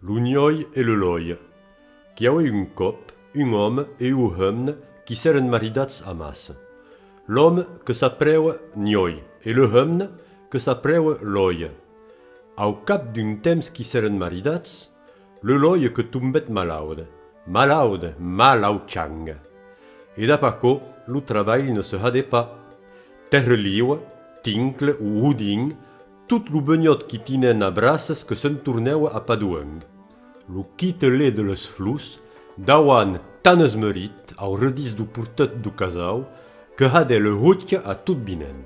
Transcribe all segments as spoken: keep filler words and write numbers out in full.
Lo nhòi e le lòi. Qu'i avè un còp un òme e ua hemna qui s'èren maridats amassa. L'òme que s'aprèva Nhòi e le hemna que s'aprèva Lòia. Au cap d'un temps qui s'èren maridats, le lòia que tombèt malaude, malaude, malauchanga. E dab aquò lo trabalh ne se hadè pas. Tèrra liua, tincle o hodin, tot lo benhòt qui tinèn a braces que se'n tornèva a padoen. Lo quite-lè de les flors, dauant tant esmerit au redís deu portet deu casau, que hadè le hotge a tot vinent.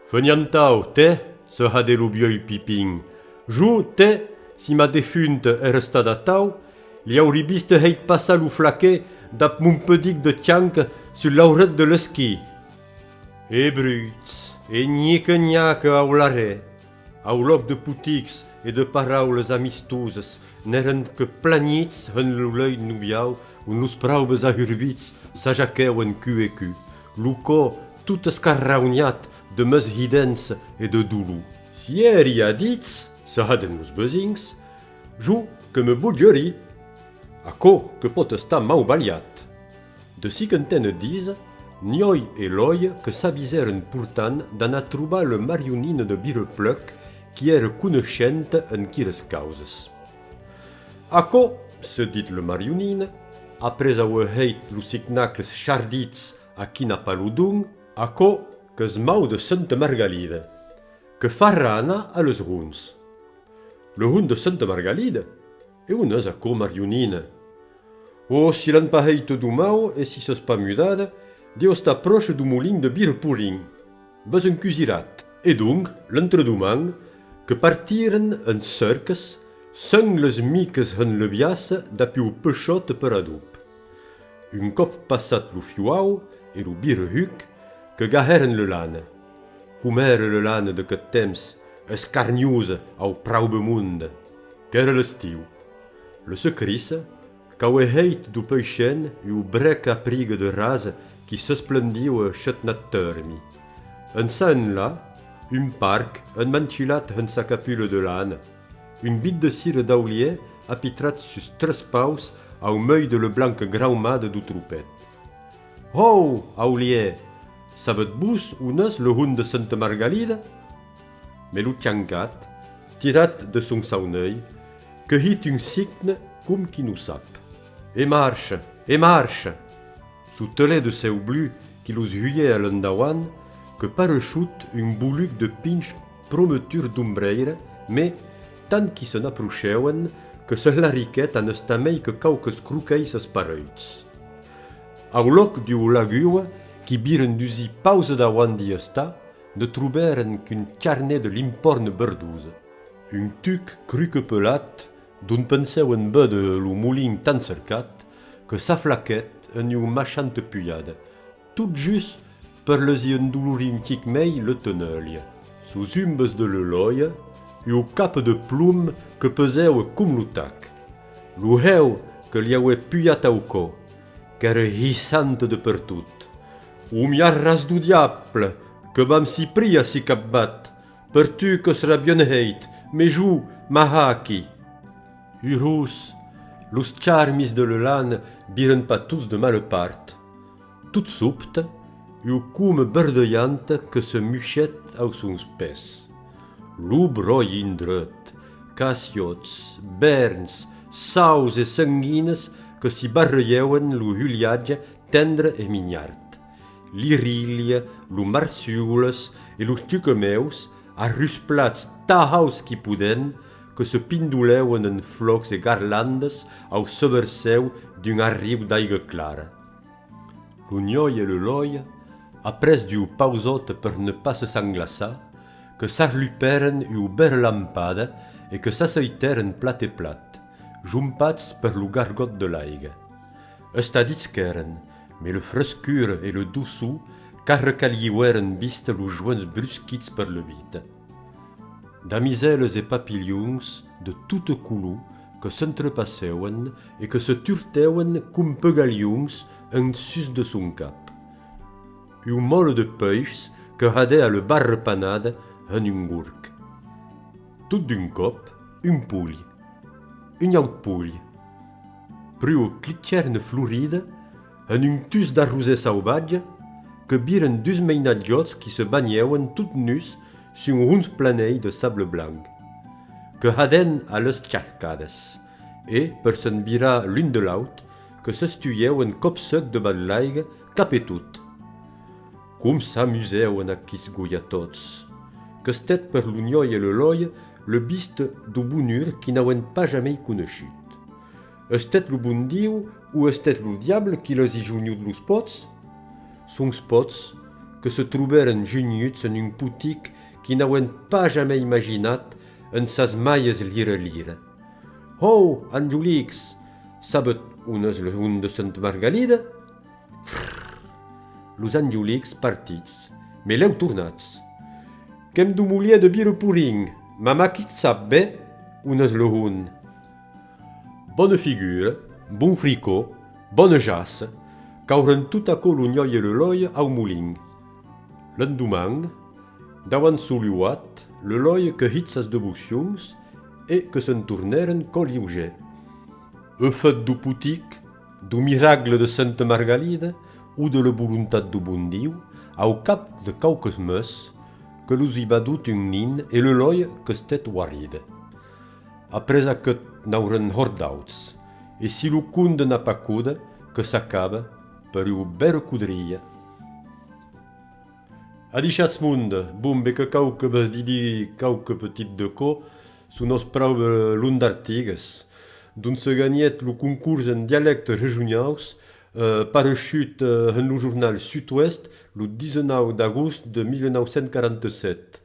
Feniantau, tè, se hadè lo vielh Pipin, jo, tè, si ma defunta ère estada atau, li aurí viste hèit passar lo flaquet dab mon pedic de chanca sus l'auret de l'esquí. E bruits, e nhique-nhaque au larèr, au lòc de potics e de paraules amistoses, n'èren que planhits en lo lèit noviau on los praubes ahurbits s'ajaquèvan cu e cu, lo còr tot escarraunhat de meshidença e de dolor. Si èri adits, se hadèn los vesins, jo que me botjarí. Aquò que pòt estar mau balhat. De si qu'entene díser, Nhòi e Lòia que s'avisèren portant d'anar trobar le Marionina de Virepluc, qui ère coneishenta en quiles causes. Aquò, se ditz le Marionina, après auer hèit los signacles chardits a qui n'a pas lo don, aquò qu'es mau de Senta Margalida, que farà anar a les hons. Le hon de Senta Margalida? E on es aquò, Marionina? Ò, si l'an pas hèit deu mau e si s'es pas mudada, deu estar pròche deu molin de Virepolin. Vos en cusiratz. E donc, l'entredoman, que partiren en cerques, sengles miques en le viatge dab ua pechòta per adob. Un còp passat lo fiuau e lo virehuc, que gahèren le lana. Com ère le lana d'aqueth temps, escarniosa au praube monde! Qu'ère l'estiu. Le secrisse, qu'auè hèit deu peishent ua brèca apriga de rasa qui s'esplendiva shèt nat tèrmi. En çà enlà, un parc emmanchilat en sa capula de lana, un bit de cire d'aulhèr apitrat sus tres paus au mei de le blanca graumada deu tropèth. Hòu, aulhèr! Sabetz-vos on es le hon de Senta Margalida? Mès lo chancat, tirat de son saunei, que hit un signe com qui non sap. E marcha, e marcha! Suu telè de cèu blu qui los huiè a l'endauant, que pareishut un boluc de pinhs prometur d'ombrèira, mès, tant qui se n'aprochèuen, que s'eslarriquèt a n'estar mei que quauques croquèis espareuts. Au lòc d'ua lagua qui viren dusir pausa dauant d'i estar, ne trobèren qu'un charnet de limpòrna verdosa, un tuc cruquepelat, dont pensèuen véder lo molin tant cercat, que s'aflaquèt en ua maishanta pujada, tot just per les i endolorir un chic mei le tenelha. Sus umbes de le lòia, ua capa de plom que pesèva com lo tac. Lo hèu que li auè pujat au còr, qu'ère hissanta de pertot. Ò miarràs deu diable, que vam si prir ací capvath! Per tu que serà bien hèit, mès jo m'ahachi. Urós, los charmis de le lana viren pas tots de mala part. Tot sobte, ua coma verdejanta que se muishèt aus sons pès. Lo bròi indret, caciòts, vèrns, saus e sanguines que si barrejèuen lo hulhatge tendre e minhard. L'irilha, lo marsules e los tuquemèus, arrusplats tà haus qui podèn, que se pindolèuen en flòcs e garlandes au sobercèu d'un arriu d'aiga clara. Lo nhòi e le lòi, après d'ua pausòta per ne pas se sanglaçar, que s'arlupèren ua bèra lampada e que s'asseitèren plat e plat, jompats per lo gargòt de l'aiga. Estadits qu'èren, mès le frescur e le doçor qu'arrecalhiuèren viste los joens brusquits per le vite. Damisèlas e papilhons de tota color que s'entrepassèuen e que se turtèuen com pegalhons en sus de son cap. Un mòle de peishs que hadè a le barra panada en un gorg. Tot d'un còp, un poli, Un aut polh. Pr'ua clichèrna florida, en un tus d'arrosèr sauvatge, que viren dus mainatjòts qui se banhèvan tot nus sus un hons planèl de sable blanc, que hadèn a las chascadas, e, per se'n virar l'un de l'aut, que s'estuièvan còp sec devath l'aiga, cap e tot. Com s'amusèvan aqueths goiatòts! Qu'estèt per lo nhòl e le lòl le vista deu bonur qui n'avèn pas jamei coneishut. Estèt lo bon Diu o estèt lo diable qui les i junhut los pòts? Sons pòts que se trobèren junhuts en un potic qui n'avèn pas jamei imaginat en sas malhas lira-lira. Hòu, anjolics! Sabetz on es le hon de Senta Margalida? Frrr! Los anjolics partits, me lèu tornats. Que'm domoliè de vira Porin, ma maquic sap ben on es le hon. Bòna figura, bon fricòt, bòna jaça, caurèn tot aquò lo nhòl e le lòl au molin. L'endoman, davant son luat, le lòl que hit sas devocions e que se'n tornèren còr liugèr. Efèt deu potic, deu miracle de Senta Margalida o de la volontat deu bon Diu, au cap de quauques mes, que los i vadut un nin e le lòl qu'estèt guarida. Après aqueth n'aurèn hòrt d'auts, e si lo conde n'a pas coda, que s'acaba per ua bèra codria. Adishatz monde, bon, be que cau que vos didi quauque petit de cò, son nòs praube Londartigues, dont se ganhèt lo concors en dialèctes regionaus, eh, pareishut, eh, en lo jornal Sud-Ouest lo dètz-e-nau d'agost de mila nau cents quaranta-sèt.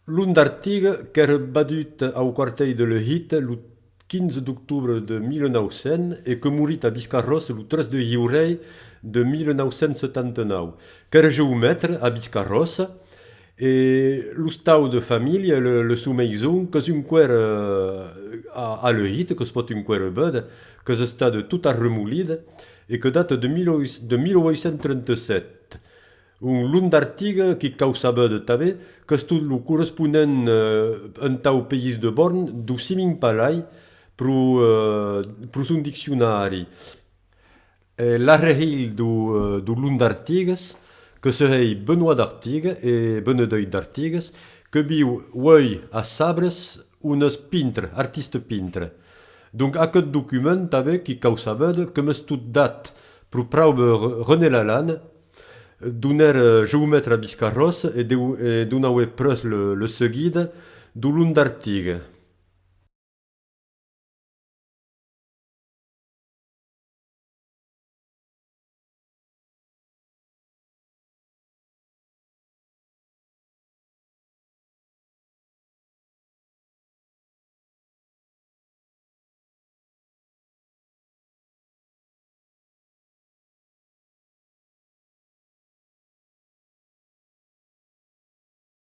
Londartigue qu'èra vadut au quartèl de Le Hit lo quinze d'octobre de mila nau cents e que morit a Biscarròssa lo tres de hiurèr de mila nau cents setanta-nau. Qu'èra geomètre a Biscarròssa e l'ostau de familha, le, le Someison, qu'es enqüèra, eh, a, a Le Hit, que's pòt enqüèra véder, qu'es estada tot arremolida e que data de mila, de mila ueit cents trenta-sèt. Un Londartigue qui cau saber tanben qu'estó lo corresponent, eh, entau país de Born deu Simin Palai pro, eh, pro son diccionari. E l'arrehilh deu, eh, deu Londartigues, que se hèi Benoît d'Artigue e Benedeit d'Artigues, que viu uei a Sabres, on es pintre, artista pintre. Donc aqueth document tanben qui cau saber que m'estó dat pro praube Re-, René Lalanne, dont èra geomètre a Biscarròssa e deu, e dont auè pres le, le seguida deu Londartigue.